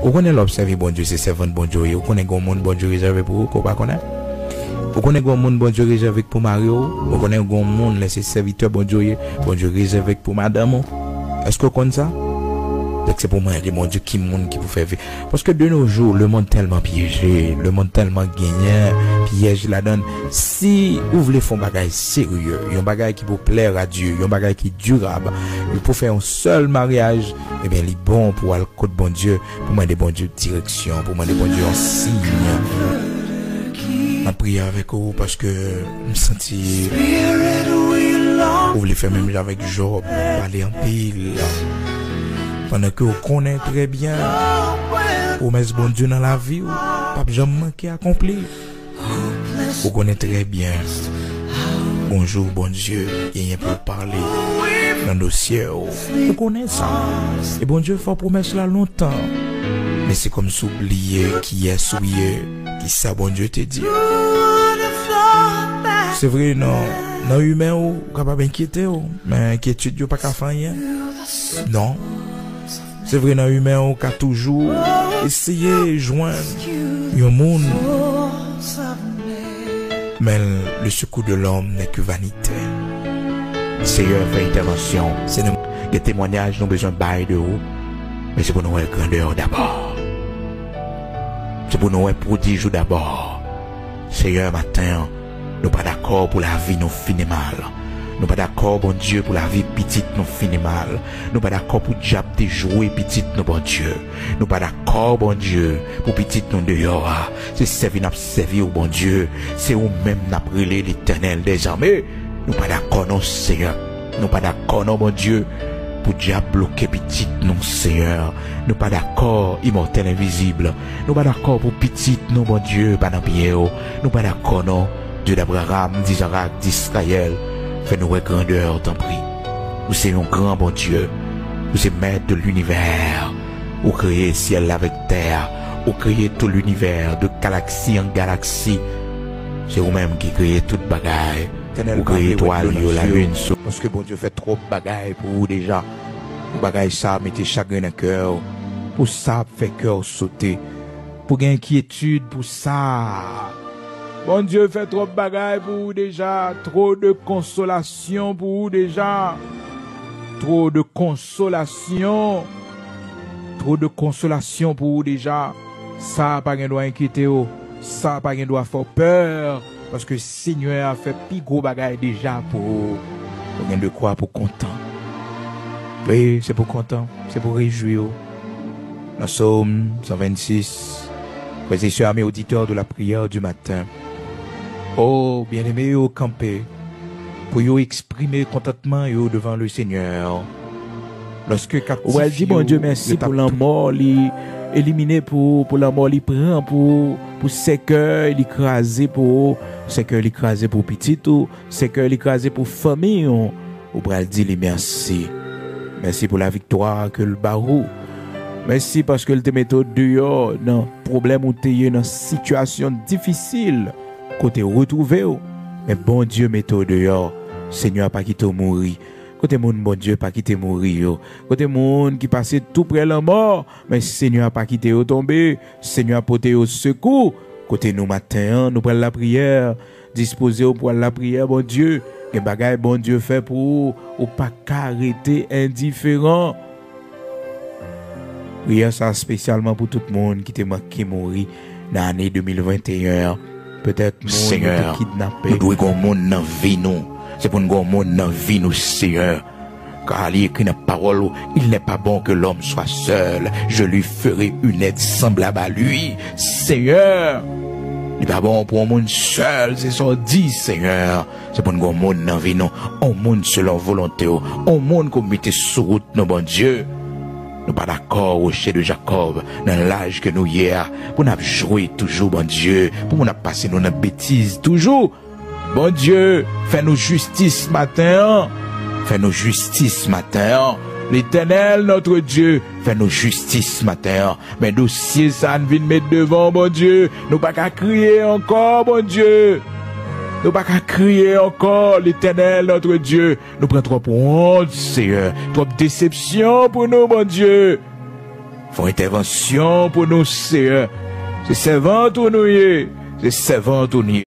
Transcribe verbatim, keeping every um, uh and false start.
Ou konnen lè w ap sèvi Bondye, se sèvant Bondye w ye. Ou konnen gen yon moun Bondye rezève pou ou ke w pa konnen? Ou konnen gen yon moun Bondye rezève k pou mari w? Ou konnen gen yon moun, lè se sèvitè Bondye w ye, Bondye rezève k pou madanm ou? Èske w konn sa? Donk, se pou mande Bondye ki moun ki pou fè vi. Paske de nos jours, lemonn tèlman pyeje, lemonn tèlman genyen pyèj ladan l. Si ou vle fè yon bagay serye, yon bagay ki pou plè a Dye, yon bagay ki dirab, pou fè yon sèl maryaj, ebyen, li bon pou w al kot Bondye, pou mande Bondye direksyon, pou mande Bondye yon siy. M ap priye avèk ou paske m santi ou vle fè menm jan avèk Jòb, pale anpil. Pandan ke w konnen trè byen pwomès Bondye nan lavi w p ap janm manke akonpli. Ou konnen trè byen, yon jou Bondye genyen pou l pale nan dosye w. Ou konnen sa. E Bondye fè pwomès la lontan. Men se kòmsi w bliye kiyès ou ye, kisa Bondye te di. Se vre, nan, nan imen w, ou kapab enkyete w, men enkyetid yo pa ka fè anyen. Non. Se vre, nan imen w ka toujou eseye jwenn yon moun. Men le secours de l'homme n'est que vanité. Seyè, fè entèvansyon. Se nou gen temwanyaj nou bezwen bay de ou, men se pou nou wè grandè w dabò. Se pou nou wè pwodij ou dabò. Seyè, maten an, nou pa dakò pou lavi nou fini mal. Nou pa dakò, Bondye, pou lavi pitit nou fini mal. Nou pa dakò pou dyab te jwe pitit nou, Bondye. Nou pa dakò, Bondye, pou pitit nou deyò a. Se sèvi n ap sèvi w, Bondye. Se ou menm n ap rele, Letènèl dèzame. Nou pa dakò non, Seyè. Nou pa dakò non, Bondye, pou dyab bloke pitit nou, Seyè. Nou pa dakò, Imòtèl envizib. Nou pa dakò pou pitit nou, Bondye, pa nan pye w. Nou pa dakò non, Dye d Abraram, d Izarak, d Izrayèl. Fè nou wè grandè w, tanpri. Ou se yon gran Bondye. Ou se mèt de linivè. Ou kreye syèl la avèk tè a. Ou kreye tou linivè, de galaksi an galaksi. Se ou menm ki kreye tout bagay. Ou kreye etwal yo, lalin, solèy. Paske Bondye fè twòp bagay pou ou deja. Pou bagay sa a mete chagren nan kè w. Pou sa ap fè kè w sote. Pou gen enkyetid pou sa. Bondye fè twòp bagay pou ou deja. Tro de konsolasyon pou ou deja. Tro de konsolasyon. Tro de konsolasyon pou ou deja. Sa pa gen dwa enkyete w. Sa pa gen dwa fè w pè. Paske Senyè a fè pi gwo bagay deja pou ou. Ou gen dekwa pou kontan. Wi, se pou kontan. Se pou rejwi w. Nan Sòm san vennsis, frères et sœurs, amis auditeurs de la prière du matin. O byeneme yo kanpe pou yo eksprime kontantman yo devan le Senyè. Lòske kaptif yo, yo t ap tou- Ou pral di Bondye mèsi pou lanmò li elimine pou ou, pou lanmò li pran pou ou, pou sèkèy li kraze pou ou, sèkèy li kraze pou pitit ou, sèkèy li kraze pou fanmi w, ou pral di li mèsi. Mèsi pou laviktwa ke l ba ou. Mèsi paske l te mete w deyò nan pwoblèm ou te ye, nan sitiyasyon difisil kote w retwouve w. Men Bondye mete w deyò. Senyè a pa kite w mouri. Kote moun Bondye pa kite mouri yo. Kote moun ki pase tou prè lanmò, men Senyè a pa kite yo tonbe. Senyè a pote yo sekou. Kote nou maten an, nou pral lapriyè. Dispoze w pou al lapriyè, Bondye. Gen bagay Bondye fè pou ou, ou pa ka rete endiferan. Priyè sa espesyalman pou tout moun ki te manke mouri nan ane de mil venteyen an. Petèt moun yo te kidnape. Senyè, nou dwe gen yon moun nan vi nou. Se pou n gen yon moun nan vi nou, Senyè. Car li ekri nan pawòl ou, il n'est pas bon que l'homme soit seul, je lui ferai une aide semblable à lui. Senyè, li pa bon pou yon moun sèl, se sa w di, Senyè. Se pou n gen yon moun nan vi nou, yon moun selon volonte w, yon moun ke w mete sou wout nou, Bondye. Nou pa dakò, Woche de Jakòb, nan laj ke nou ye a, pou n ap jwe toujou, Bondye, pou moun ap pase nou nan betiz toujou. Bondye, fè nou jistis maten an. Fè nou jistis maten an. Letènèl, notre Dieu, fè nou jistis maten an. Men dosye sa n vin met devan w, Bondye. Nou pa ka kriye ankò, Bondye. Nou pa ka kriye ankò, Letènèl, notre Dieu. Nou pran twòp wont, Seyè. Twòp desepsyon pou nou, Bondye. Fè yon entèvansyon pou nou, Seyè. Se sèvant ou nou ye. Se sèvant ou nou ye.